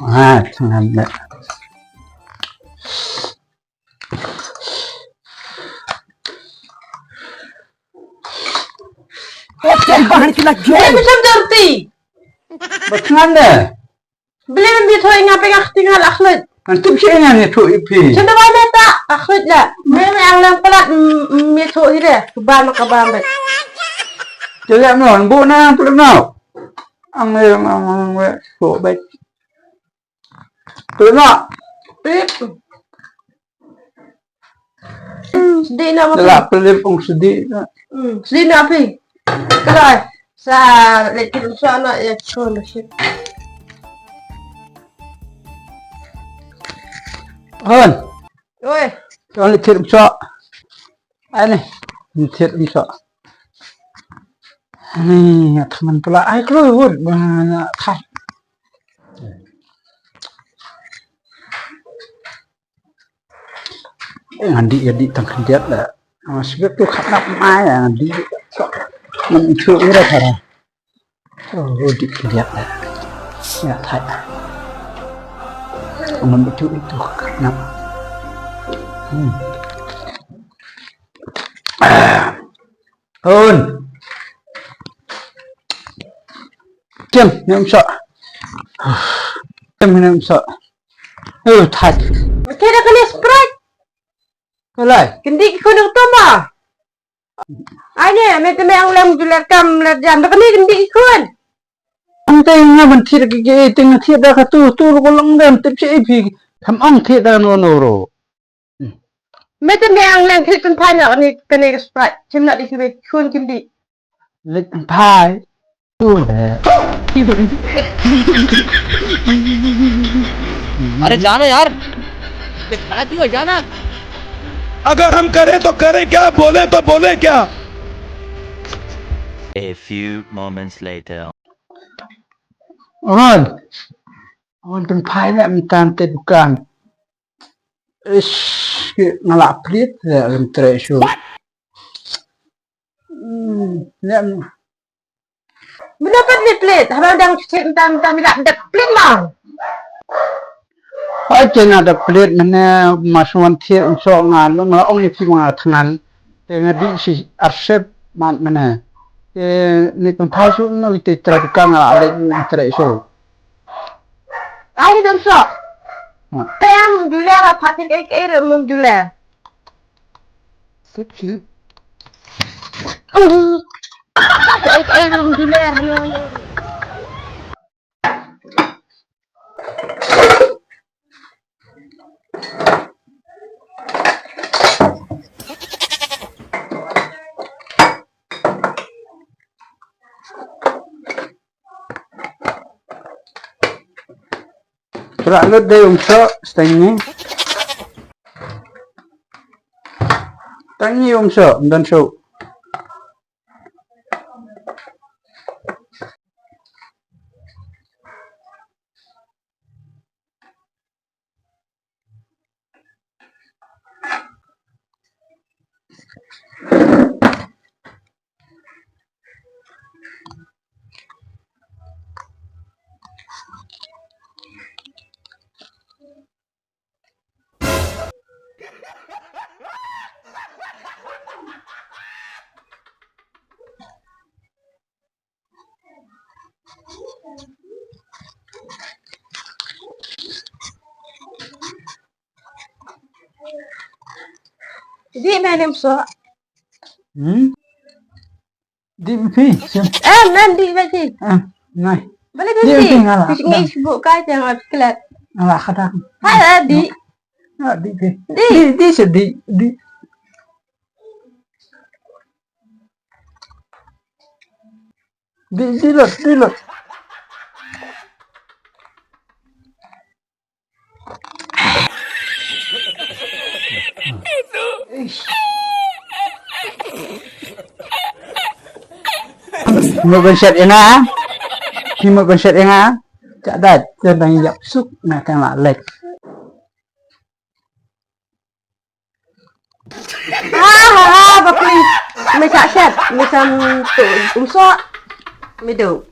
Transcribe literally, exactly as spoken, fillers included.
Ah, tang ngan. Ba tang ngan de. Beli mem ithuh ïa nga, phi nga kti nga la khluit. Ngan tip shi nga ithuh ïa phi. Shen da bai meta, la khluit la. Me me ang lang palat, m-, m-, ithuh hi de. Ka ban ma ka ban bet. Te leh no, bu na palat no. Ang le ang ang le so bet. Palat no. Pip. Hmm, sdi na ma. Lah pelip ong sdi na. Hmm, sdi na phi. Kalai. Sa leit thit ym soh na ïa chun shit. Hon. Oi. Chun leit thit ym soh. Ai ne. Leit thit ym soh. Ai ne, ya thaman pula ai kloi hut ba na thai. Eh, ngan dih, ngan dih tang khyndiat da. Ah, sibuk tu khatnap mai, ah, ngan dih. Ngan ithuh ira thara. Oh, dih khyndiat da. Ya, thai. Ngan ithuh itu khatnap. Hmm. Ah. Un. Kem, ne ym soh. Kem, ne ym soh. Eh, thait. Te da kane Sprite. Kalai. Kyndit ki khun da ka tuma. Ai ne, me te me ang lem julet kam let jam. Da kane kyndit ki khun. Ante nga ban thied ki ki te nga thied da ka tu, tu ko long dem tip shi phi. Tham ong thied da no no ro. Me te me ang leng thik pynphai na kane, kane ka Sprite. Chim na di kiwei khun kim di. Leit pynphai. Tu le. अरे जाना यार, दिखाना क्यों है, जाना। अगर हम करें तो करें क्या, बोले तो बोले क्या? A few moments later. Ron. Ron pynphai na mynta te dukan. Ish, ki nga la plit, ya, lem tre shu. Hmm, ya. Mena pat ni plit, haba dang chet entang, entang mila da plit ma. Hai, chet na da plit, mena mas wan thied ym soh nga, lo nga ong ïa phi nga thngan. Te nga dih shi arsep mat mena. Te ni pynphai shu no te tra ka nga la leit tre shu. Ai dum so. Pem dule ra phatik ek er mung dule. Suci. Ek er mung dule. Tra lut dei um so steng ni. Tang ni um so, ym don so. Dih, men ym so. Hmm? Dih phi. Eh, men dih phi. Ah, nai. Balik dih phi. Ngai sibuk kai jang at klet. Ala khadak. Hai, dih. Ah, dih phi. Dih. Dih, dih, dih, dih. Dih, dih lut, dih lut. Mut ban shet ïa nga. Ki mut ban shet ïa nga. Ka dait, ka dang ïap suk na ka la lek. Ha ha ha, ba phi. Me sa shet, me sa tu, um so. Me do.